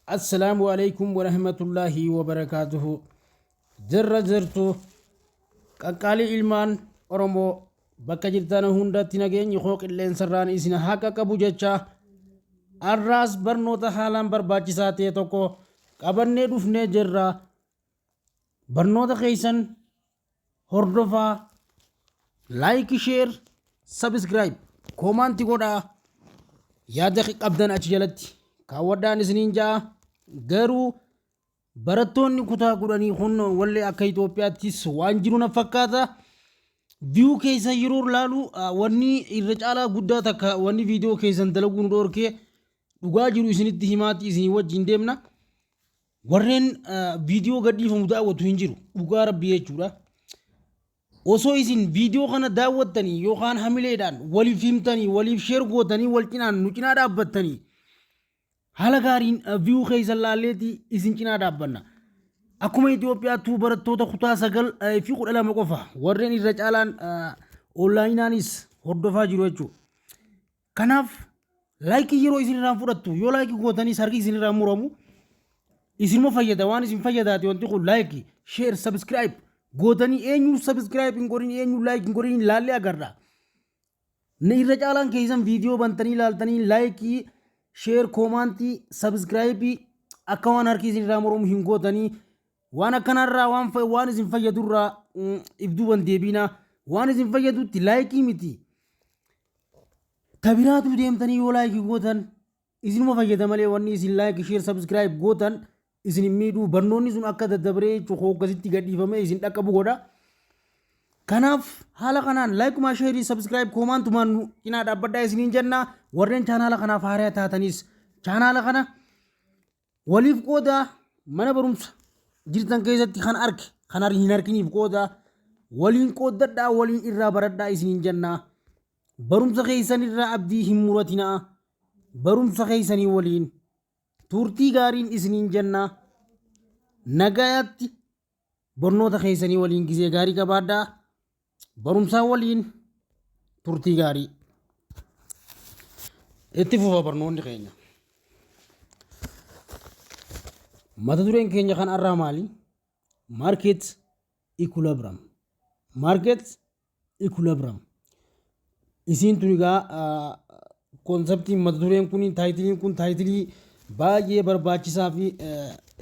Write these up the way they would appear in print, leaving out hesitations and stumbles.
Assalaamu alaikum warahmatullaahi wabarakaatuhu. Jirra jirtu, qaqqaalii ilmaan Oromoo, bakka jirtan hundatti nageenyi koo qilleensarraan isin haqa qabu jecha, arraas barnoota haalaan barbaachisaa ta'e tokko qabannee dhufnee jirra. Barnoota keessan hordofaa, like, share, subscribe, comment godhaa, yaada qabdan achi jalatti kaawwadhaan isiniin ja'a. Garuu barattoonni kutaa 10 kun wallee akka Itoophiyaattis waan jiru na fakkaata. View keessan yeroo laalu, wanni irra caalaa guddaa takka wanni viidiyoo keessan dalaguu nu dhorkee, dhugaa jiru isinitti himaatti isinii wajjin deemna. Warreen viidiyoo gadhiifamu daawwatu hin jiru, dhugaa rabbii jechuudha. Osoo isin viidiyoo kana daawwattanii yookaan hamileedhaan waliif himtanii, waliif share gootanii, wal cinaan nu cinaa dhaabbattanii, haala gaariin view keessan laalleeti isin cinaa dhaabbanna. Akkuma Itoophiyaattuu barattoota kutaa 9 fi 12 qofa warreen irra caalaan onlaayinaanis hordofaa jiru jechuudha. Kanaaf like yeroo isin irraan fudhattu, yoo like gootaniis harki isin irraan muramu, isinuma fayyada, waan isin fayyadaati wanti kun. Like, share, subscribe gootanii, eenyu subscribe hin godhin, eenyu like hin godhin laallee agarra. Ni irra caalaan keessan viidiyoo bantanii ilaaltanii like, share, comment, subscribe akka waan harki isin irraa muramu hin gootanii. Waan akkanarraa waan isin fayyadurraa if duuban deebiinaa. Waan isin fayyadutti like miti. Tabiraatu deemtanii yoo like gootan isinuma fayyada malee, wanni isin like, share, subscribe gootan isin hin miidhuu. Barnoonni sun akka daddabaree jechuun hooggasitti gadhiifamee isin dhaqqabu godha. Kanaaf haala kanaan likeumaa, share, subscribe, commentumaan nu cinaa dhaabbadhaa isiniin jenna. Warreen chaanaala kanaaf haaraa taatanis chaanaala kana waliif qoodaa, mana barumsa jirtan keessatti kan arge kan hin arginiif qoodaa, waliin qooddadhaa, waliin irraa baradhaa isiniin jennaa. Barumsa keessan irraa abdii hin muratinaa. Barumsa keessanii waliin turtii gaariin isiniin jennaa. Nagayaatti barnoota keessanii waliin gizee gaarii qabaadhaa. Barumsaa waliin turtii gaarii. Itti fufa barnoonni keenya. Mata dureen keenya kan har'aa maali? Market equilibrium. Market equilibrium. Isiin tun egaa conceptiin mata dureen kun, titleiin kun title baay'ee barbaachisaa fi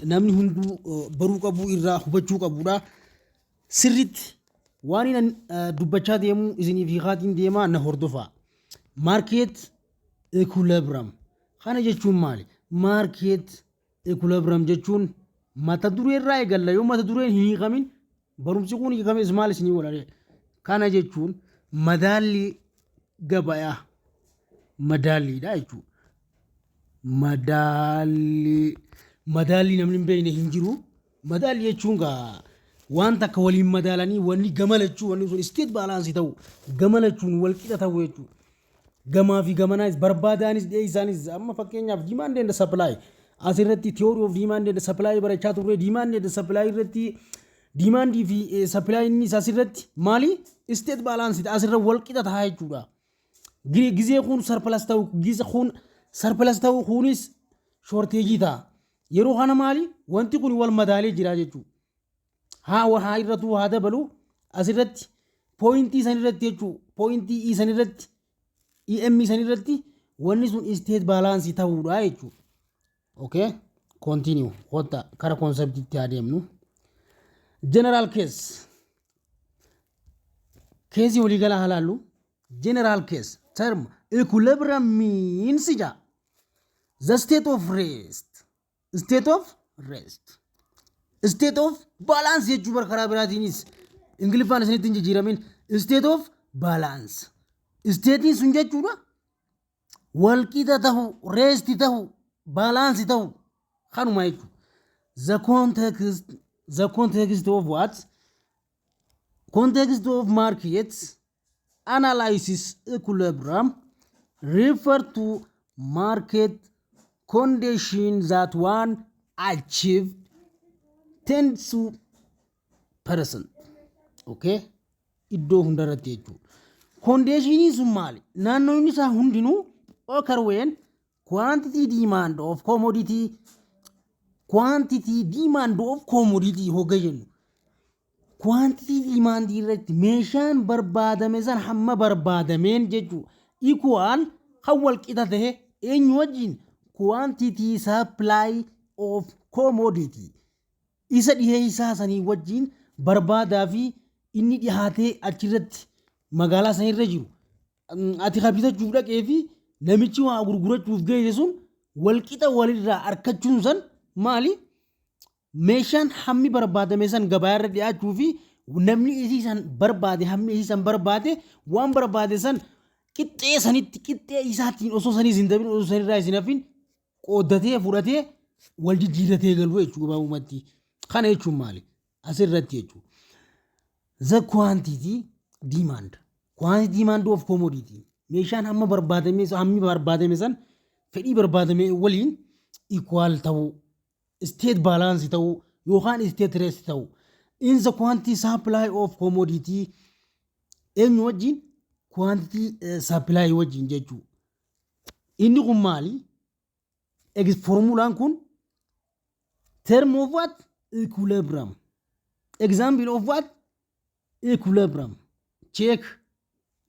namni hunduu baruu qabu, irraa hubachuu qabudha. Sirriitti waan inni dubbachaa deemu isiniif hiikaatiin deemaa, na hordofaa. Market equilibrium. Kana jechuun maali? Market equilibrium jechuun mata duree irraa eegalla. Yoo mata dureen hin hiikamin, barumsi kun hiikames maal isinii godhare? Kana jechuun madaallii gabayaa, madaalliidha jechuudha. Madaallii namni hin beekne hin jiru. Madaallii jechuun gaa waan takka waliin madaalanii, wanni gama lachuu wanni sun state balance ta'u, gama lachuun wal qixa ta'u jechuudha. Gamaa fi gamanaanis, barbaadaanis dhiyeessaanis. Amma fakkeenyaaf demand and supply asirratti, theory of demand and supply barachaa turre. Demand and supply irratti demandii fi supply inni asirratti maali? State balance asirra wal qixa ta'a jechuudha. Gizee kun surplus ta'u, gizee kun surplus ta'u, kunis shortage ta'a. Yeroo kana maali? Wanti kun wal madaalee jira jechuudha. Haa irratu haa dabalu, asirratti point san irratti jechuudha. Point san irratti, EM san irratti wanni sun state balance ta'uudha jechuudha. Okay, continue, kottaa kara conceptiitti adeemnu. General case, case waliigalaa haa laallu. General case, term equilibrium means ija the state of rest, state of rest, state of balance jechuu bar. Karaa biraatiinis Ingiliffaan isinitti hin jijjiiramin, state of balance stateiin sun jechuudha. Walqixa tahu, rest tahu, balance tahu, kanuma jechuudha. The context of what? Context of markets analysis, equilibrium refer to market condition that one achieved 10%. Okay, iddoo hundarratti jechuudha. Conditioniin sun maali? Naannoon isaa hundinuu occur when quantity demand of commodity Quantity demand of commodity hogga jennu, quantity demand irratti meeshaan barbaadame san hamma barbaadameen jechuu equal kan wal qixa tahe eenyu wajjin? Quantity supply of commodity isa dhiheessaa sanii wajjin barbaadaa fi inni dhihaatee achirratti magaalaa sanirra jiru ati ka bitachuuf dhaqee fi namichi waa gurgurachuuf geesse sun walqixa walirraa argachuun san maali? Meeshaan hammi barbaadame san gabaa irra dhiyaachuu fi namni isii san barbaade, hammi isii san barbaade, waan barbaade san qixxee sanitti, qixxee isaatiin, osoo saniis hin dabin, osoo sanirraa isin hafin qooddatee fudhatee wal jijjiirratee galu jechuu gabaabumatti. Kana jechuun maali? Asirratti jechuudha. The quantity demand. Quantity demand of commodity. Meeshaan hamma barbaadame, hammi barbaadame san fedhii barbaadame waliin equal ta'uu, state balance ta'uu yookaan state rest ta'uu. In the quantity supply of commodity eenyu wajjin? Quantity supply wajjin jechuu. Inni kun maali? Formulaan kun term of what? Equilibrium. Example of what? Equilibrium. Check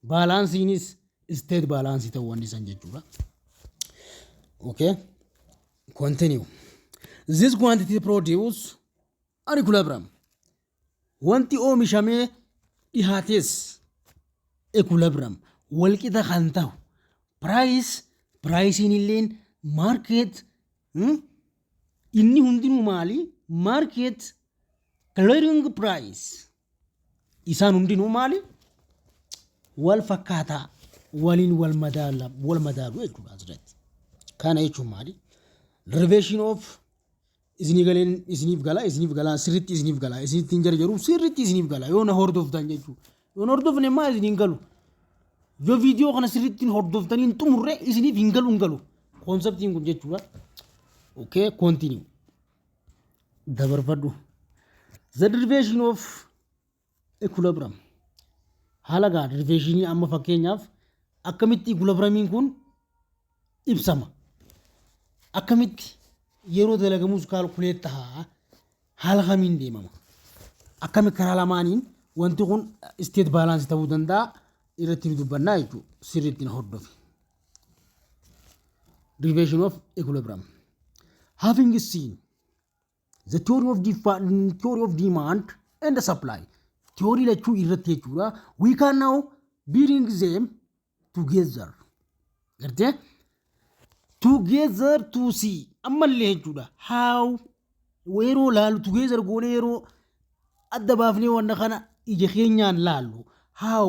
balanceiinis state balance ta'uu wanni san jechuudha. Okay. Continue. This quantity produce an equilibrium. Wanti oomishamee dhihaates equilibrium walqixa kan ta'u price, priceiin illeen market inni hundinuu maali? Market clearing price isaan hundinuu maali? Wal fakkaataa waliin wal madaala, wal madaalu jechuudha asirratti. Kana jechuun maali? Derivation of isinii galeen, isiniif gala, isiniif gala, sirriitti isiniif gala, isinitti hin jarjaruuf sirriitti isiniif gala yoo na hordoftan jechuudha. Yoo na hordofne maa isin hin galu. Yoo viidiyoo kana sirriitti hordoftanii hin xumurre isiniif hin galu, hin galu. Conceptiin kun jechuudha. Okay, continue. Dabarfadhu. The derivation of equilibrium. Haala gaa derivationii amma fakkeenyaaf akkamitti equilibriumiin kun ibsama? Akkamitti yeroo dalagamus calculate ta'a? Haala kamiin deemama? Akkami karaa lamaaniin wanti kun state balance ta'uu danda'a irratti ni dubbannaa jechuudha. Sirriitti na hordofi. Derivation of equilibrium. Having seen the theory of demand and the supply, theory lachuu irratti jechuudha. We can now bring them together. Gartee? Together to see ammallee jechuudha. How yeroo laalu together goonee yeroo adda baafnee wanna kana ija keenyaan laallu, how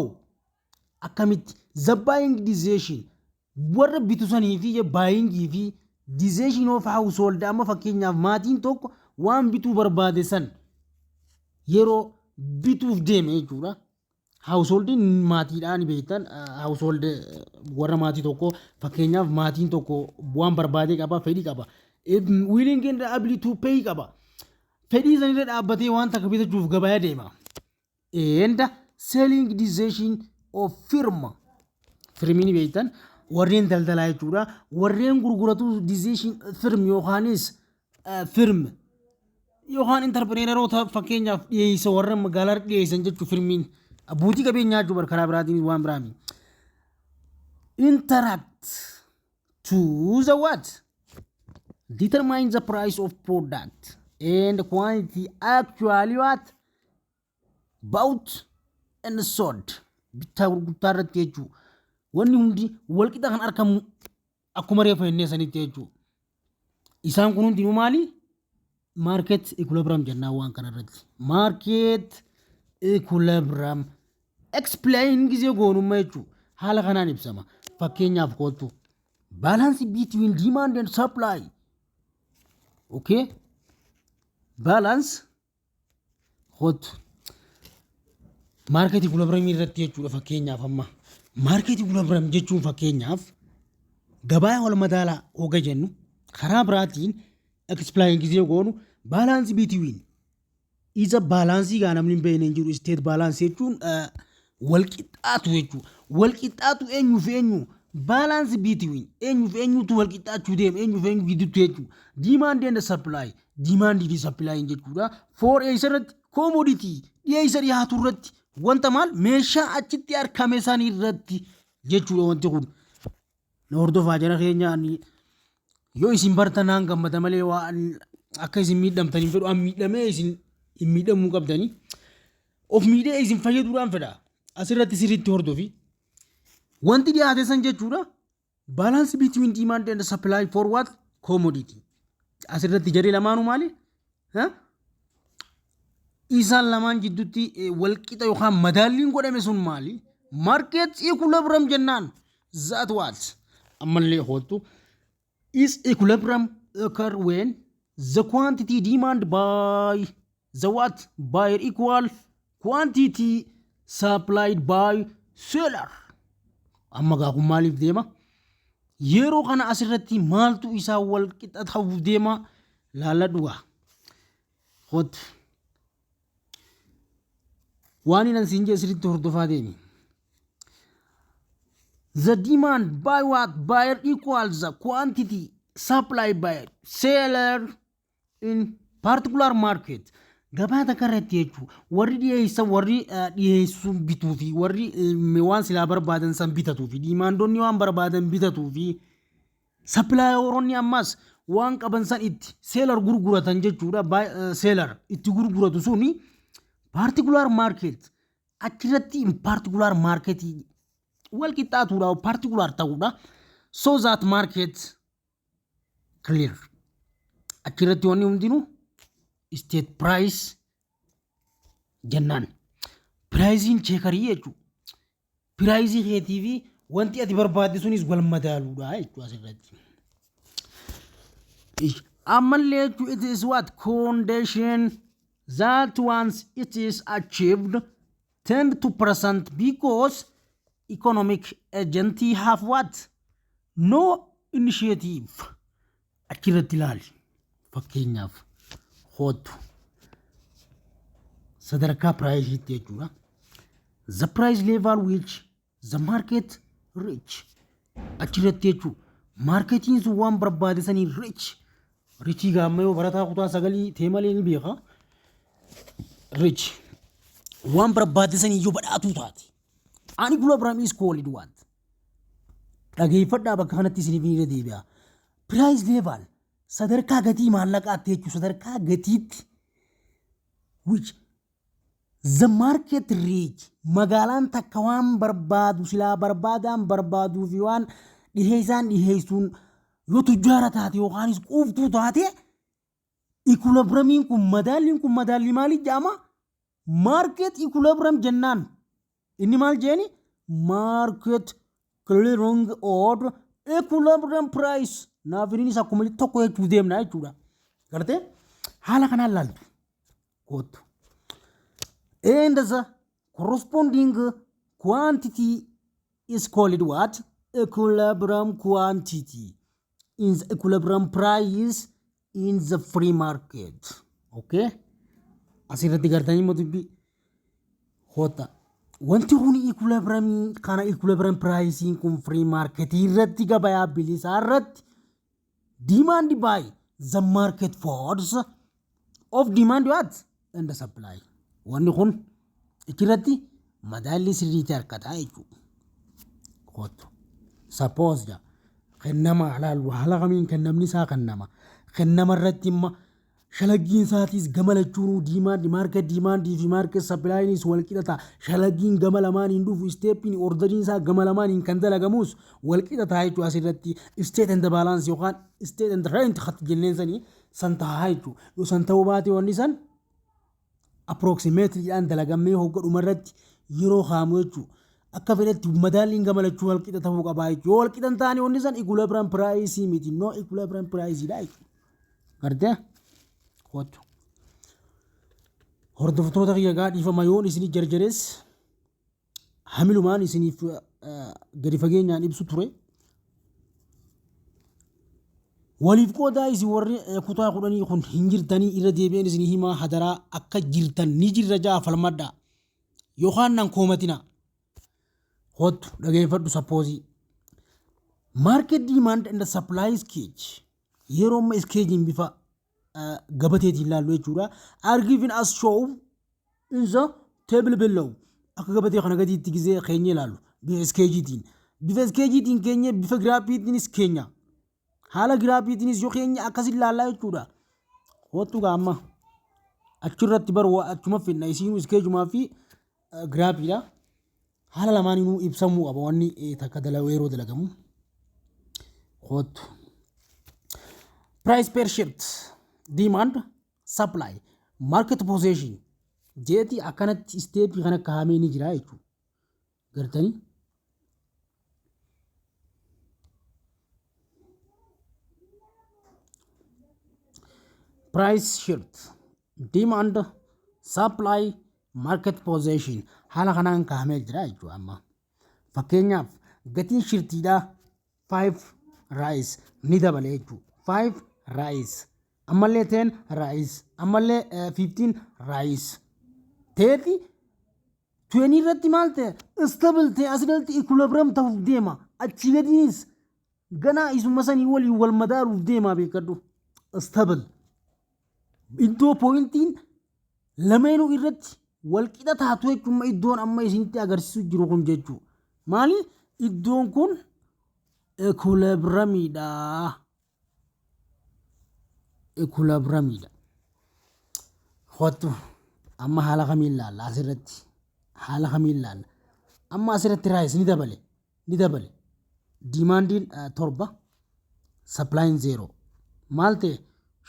akkamitti the buying decision warra bitu sanii fi buyingii fi decision of household, amma fakkeenyaaf maatiin tokko waan bituu barbaade san yeroo bituuf deeme jechuudha. Householdiin maatiidhaan beektan, household warra maatii tokko, fakkeenyaaf maatiin tokko waan barbaade qaba, fedhii qaba. Willing and ability to pay qaba. Fedhii sanirra dhaabbatee waan takka bitachuuf gabaa deema. And selling decision of firm. Firmiin beektan warreen daldalaa jechuudha. Warreen gurguratu decision firm yookaanis firm yookaan entrepreneuroota fakkeenyaaf dhiyeessa warra magaalaa dhiyeessan jechuu, firmiin abbootii qabeenyaa jechuudha, karaa biraatiin waan biraami. Interact to the what? Determine the price of product and quantity actually what? Bought and sold. Bittaa gurgurtaa irratti jechuudha. Wanni hundi walqixa kan argamu akkuma reefa jennee sanitti jechuudha. Isaan kun hundinuu maali? Market equilibrium jennaan waan kana irratti. Market equilibrium explain gisee goonummaa jechuudha. Haala kanaan ibsama. Fakkeenyaaf kootu. Balance between demand and supply. Okay? Balance kootu. Market equilibrium irratti jechuudha fakkeenyaaf amma. Market equilibrium jechuun fakkeenyaaf gabaa wal madaalaa hoga jennu, karaa biraatiin explain gisee goonu balance between isa balanceii gaa namni hin beekne hin jiru. State balance jechuun wal qixxaatu jechuudha. Wal qixxaatu eenyuu fi eenyu? Balance between eenyuuf eenyutu wal qixxaachuu deema, eenyuuf eenyu gidduutti jechuudha. Demand and supply, demand fi supply jechuudha. For eessa irratti? Commodity dhiyeessa dhiyaatu irratti, wanta maal meeshaa achitti argame san irratti jechuudha wanti kun. Na hordofaa jara keenya, ani yoo isin bartan naan gammada malee waan akka isin miidhamtan hin fedhu. An miidhamee isin hin miidhamuu qabdanii. Of miidhee isin fayyaduudhaan fedha. Asirratti sirriitti hordofi. Wanti dhiyaate san jechuudha. Balance between demand and supply for what? Commodity. Asirratti jarri lamaanuu maali? Isaan lamaan jidduutti walqixa yookaan madaalliin godhame sun maali? Market equilibrium jennaan. That what? Ammallee hoottu. Is equilibrium occur when the quantity demand by the what? Buyer equal quantity supplied by seller. Amma gaa kun maaliif deema? Yeroo kana asirratti maaltu isaa wal qixa ta'uuf deema? Laalladhu gaa. Hot. Waan inni siin jee sirriitti hordofaa deemi. The demand by what? Buyer equals the quantity supplied by seller in particular market. Gabaa takka irratti jechuun warri dhiyeessan, warri dhiyeessuun bituu fi warri waan silaa barbaadan san bitatuu fi demandonni waan barbaadan bitatuu fi supplieronni ammas waan qaban san itti seller gurguratan jechuudha. Seller itti gurguratu suni particular market achirratti particular market wal qixxaatuudha, particular ta'uudha. So that market clear achirratti wanni hundinuu state price jennaan. Priceiin checkerii jechuudha. Priceii keetii fi wanti ati barbaadde sunis wal madaaluudha jechuudha asirratti. Ammallee jechuudha, it is what? Condition that once it is achieved tend to present because economic agent have what? No initiative. Achirratti ilaali. Fakkeenyaaf hootu sadarkaa priceiitti jechuudha. The price level which the market reach achirratti jechuudha. Marketiin sun waan barbaade sanii reach. Reachii gaamma yoo barataa kutaa sagalii ta'e malee ni beeka. Reach waan barbaade sanii yoo badhaatuu taate. An equilibrium is called what? Dhageeffadhaa, bakka kanatti isiniif ni deebi'a. Price level sadarkaa gatii maallaqaatti jechuudha, sadarkaa gatiitti which the market reach, magaalaan takka waan barbaadu silaa barbaadaan barbaaduu fi waan dhiheessaan dhiheessuun yoo tujjaara taate yookaanis quuftuu taate, equilibriumiin kun, madaalliin kun madaallii maalii jedhama? Market equilibrium jennaan. Inni maal jeeni? Market clearing or equilibrium price. Naaf inni akkuma tokko jechuu deemna jechuudha. Gartee haala kanaan laaltu kootu. And the corresponding quantity is called what? Equilibrium quantity in the equilibrium price in the free market. Okay? Asirratti gartanii immoo dubbii hoota. Wanti kun equilibrium kana, equilibrium price kun free market irratti, gabayaa bilisaa irratti, demand by the market force of demand what and the supply. Wanni kun achirratti madaalli sirriitti harkataa jechuudha. Kottu. Suppose jaa kennama alaallu haala kamiin kennamni isaa kennama. Kennama irratti imma shalaggiin isaatiis gama lachuunuu demand, market demandii fi market supplyinis wal qixa ta'a. Shalaggiin gama lamaaniin dhufu, stepiin orderiin isaa gama lamaaniin kan dalagamus wal qixa ta'a jechuudha asirratti. State and balance yookaan state and rent hat jenneen sanii san ta'a jechuudha. Yoo san ta'uu baate wanni san approximately dalagamee hogga dhumarratti yeroo kaamu jechuudha. Akka fedhetti madaalliin gama lachuu wal qixa ta'uu qabaa jechuudha. Yoo wal qixa hin taane wanni san equilibrium price miti, no equilibrium price dha jechuudha. Gartee? Kottu. Hordoftoota kiyya gaa, dhiifama yoon isinii jarjarees, hamilumaan isiniif gadi fageenyaan ibsu ture. Waliif qoodaa, isin warri kutaa 10 kun hin jirtanii, irra deebi'een isinii himaa, hadaraa akka jirtan ni jirra ja'a falmadhaa. Yookaan nan koomatina. Kottu dhageeffadhu, suppose. Market demand and supply schedule, yeroo amma scheduleiin bifa gabateetiin ilaallu jechuudha. Are given as show in the table below. Akka gabatee kana gadiitti gizee keenya ilaallu bifa scheduleiitiin. Bifa scheduleiitiin keenya, bifa graphiitiinis keenya. Haala graphiitiinis yoo keenya akkas ilaallaa jechuudha. Kottu amma achirratti baru achuma finna, isiinuu schedulemaa fi graphiidha. Haala lamaaniinuu ibsamuu qaba wanni takka yeroo dalagamu. Kottu. Price per shirt, demand, supply, market position jeeti akkanatti stepii kana kaa'amee ni jira jechuudha. Gartanii? Price shirt, demand, supply, market position haala kanaan kaa'amee jira jechuudha amma. Fakkeenyaaf, gatiin shirtiidhaa 5 rice ni dabale jechuudha. 5 rice, ammallee 10 rice, ammallee 15 rice. Teeti 20 irratti maal ta'e? Stable ta'e, asirratti equilibrium ta'uuf deema. Achi gadiinis ganaa isuma sanii waliin wal madaaluuf deema, beekadhu. Stable. Iddoo pointiin lameenuu irratti wal qixa taatu jechuun iddoon amma isinitti agarsiisu jiru kun jechuudha. Maali? Iddoon kun equilibriumiidha. Equilibriumiidha. Kottu, amma haala kamiin ilaalla asirratti? Haala kamiin ilaalla? Amma asirratti rice ni dabale. Ni dabale. Demandiin 7, supplyin 0. Maal ta'e?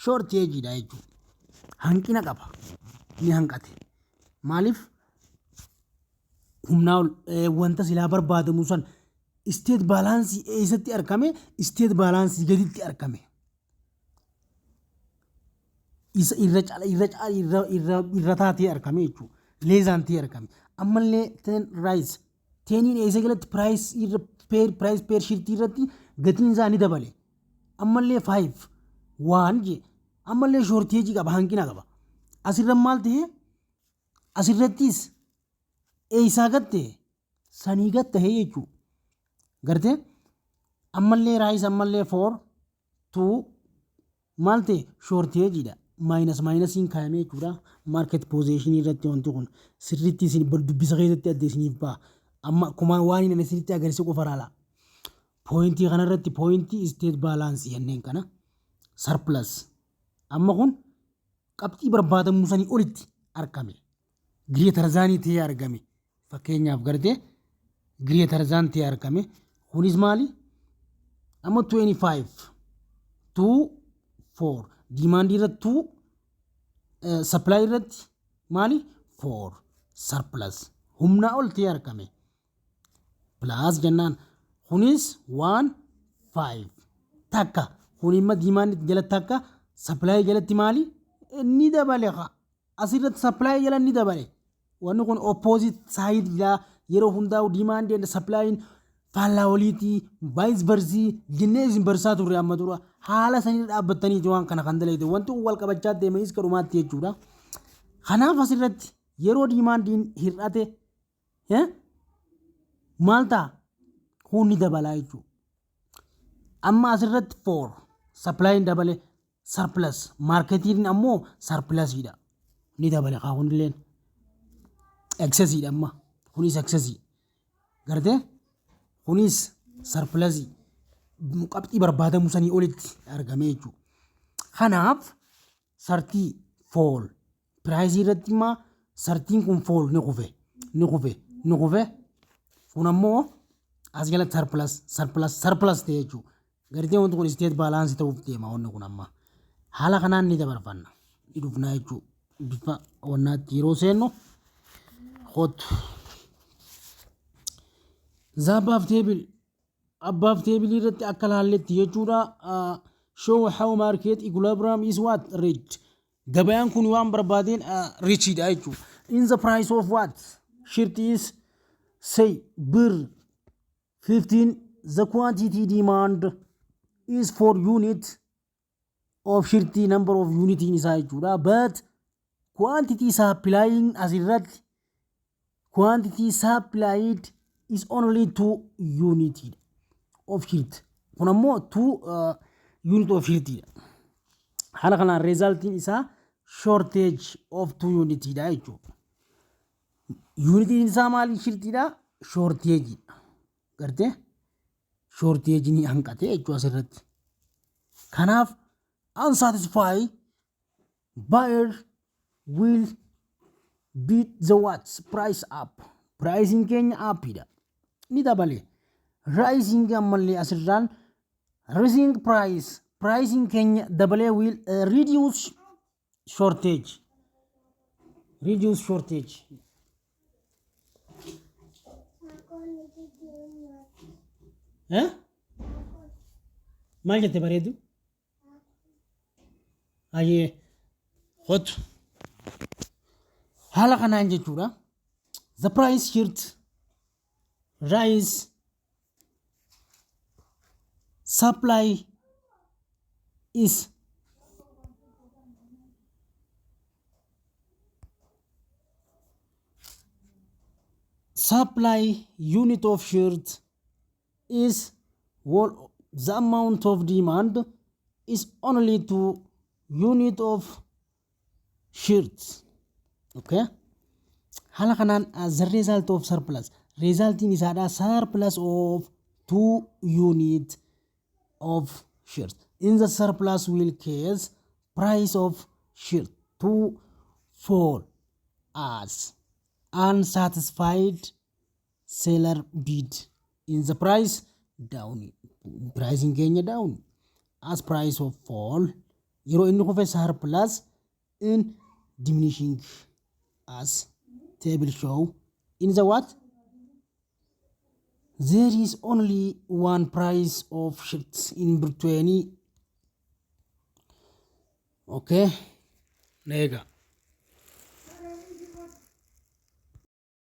Shortageiidha jechuudha. Hanqina qaba. Ni hanqate. Maaliif? Humnaa ol wanta silaa barbaadamu san state balanceii eessatti argame? State balanceii gaditti argame. Isa irra caala, irra caala, irra irra irra taatee argame jechuudha. Less than ta'ee argame. Ammallee 10 rice, teniin eessa galatti? Price irra per price per shirtii irratti gatiin isaa ni dabale. Ammallee 5 waan jee ammallee shortageii qaba, hanqina qaba. Asirra maal ta'e? Asirrattis eessaa gatte? Sanii gad ta'e jechuudha. Gartee ammallee rice, ammallee 4 2 maal ta'e? Shortageiidha. Minus minusiin kaayamee jechuudha. Market positionii irratti wanti kun sirriitti isin dubbisa keessatti adda isiniif ba'a. Amma akkuma waan inni isinitti agarsiisu qofa laala. Pointii kanarratti pointii state balanceii jenneen kana surplus. Amma kun qabxii barbaadamuu sanii olitti argame. Greater thanii ta'ee argame. Fakkeenyaaf, gartee greater than ta'ee argame. Kunis maali? Amma 25 2 4 demandii irratti 2, supply irratti maali? 4 surplus, humnaa ol ta'ee argame. Plus jennaan kunis 1 5 takka, kun immoo demandii jalatti takka, supply jalatti maali? Ni dabale. Asirratti supply jala ni dabale. Wanni kun opposite side yeroo hundaa'u, demand and supplyin faallaa waliitii, vice versa jennee isin barsaa turre amma dura. Haala sanii dhaabbattaniiti waan kana kan dalagde, wanti kun wal qabachaa deemanis kadhumaatti jechuudha. Kanaaf asirratti yeroo demandiin hir'ate maal ta'a? Kun ni dabalaa jechuudha. Amma asirratti 4 supplyin dabale, surplus, marketiin ammoo surplusiidha. Ni dabale kaa, kunilleen excessiidha, amma kunis excessii, gartee kunis surplusii, qabxii barbaadamu sanii olitti argame jechuudha. Kanaaf 30 fall priceii irratti immoo 30n kun fall, ni kufe, ni kufe, ni kufe. Kun ammoo as jalatti surplus, surplus, surplus ta'e jechuudha. Gartee wanti kun state balanceii ta'uuf deema wanni kun amma. Haala kanaan ni dabarfanna. Ni dhufnaa jechuudha. Bifa wannaatti yeroo seennu kottu. The above table, above table irratti akka laalletti jechuudha. Show how market equilibrium is what? Reached. Gabayaan kun waan barbaadeen reachidha jechuudha. In the price of what? Shirt is, say, bir 15, the quantity demand is 4 unit of shirt, number of unit isaa jechuudha. But quantity supplying, asirratti quantity supplied is only 2 unit of shirt. Kun ammoo two unit of shirtiidha. Haala kanaan resultiin isaa shortage of two unitiidha jechuudha. Unitiin isaa maali shirtiidha? Shortageidha. Gartee shortage ni hanqate jechuudha asirratti. Kanaaf unsatisfied buyer will bid the what? Price up. Pricing keenya upidha. Ni dabale. Rising ammallee asirraan rising price. Pricing keenya dabalee will reduce shortage. Reduce shortage. Eh? Maal jette bareedu? Hayyee, hotu. Haala kanaan jechuudha. The price shirt rise, supply is supply unit of shirt is, well, the amount of demand is only two unit of shirts. Okay, haala kanaan as the result of surplus, resultiin isaadha surplus of two unit of shirt. In the surplus will cause price of shirt to fall as unsatisfied seller bid in the price down. Pricing keenya down as price of fall, yeroo inni kufe surplus in diminishing as table show. In the what? There is only one price of shirts in birr 20. Okay, na eega.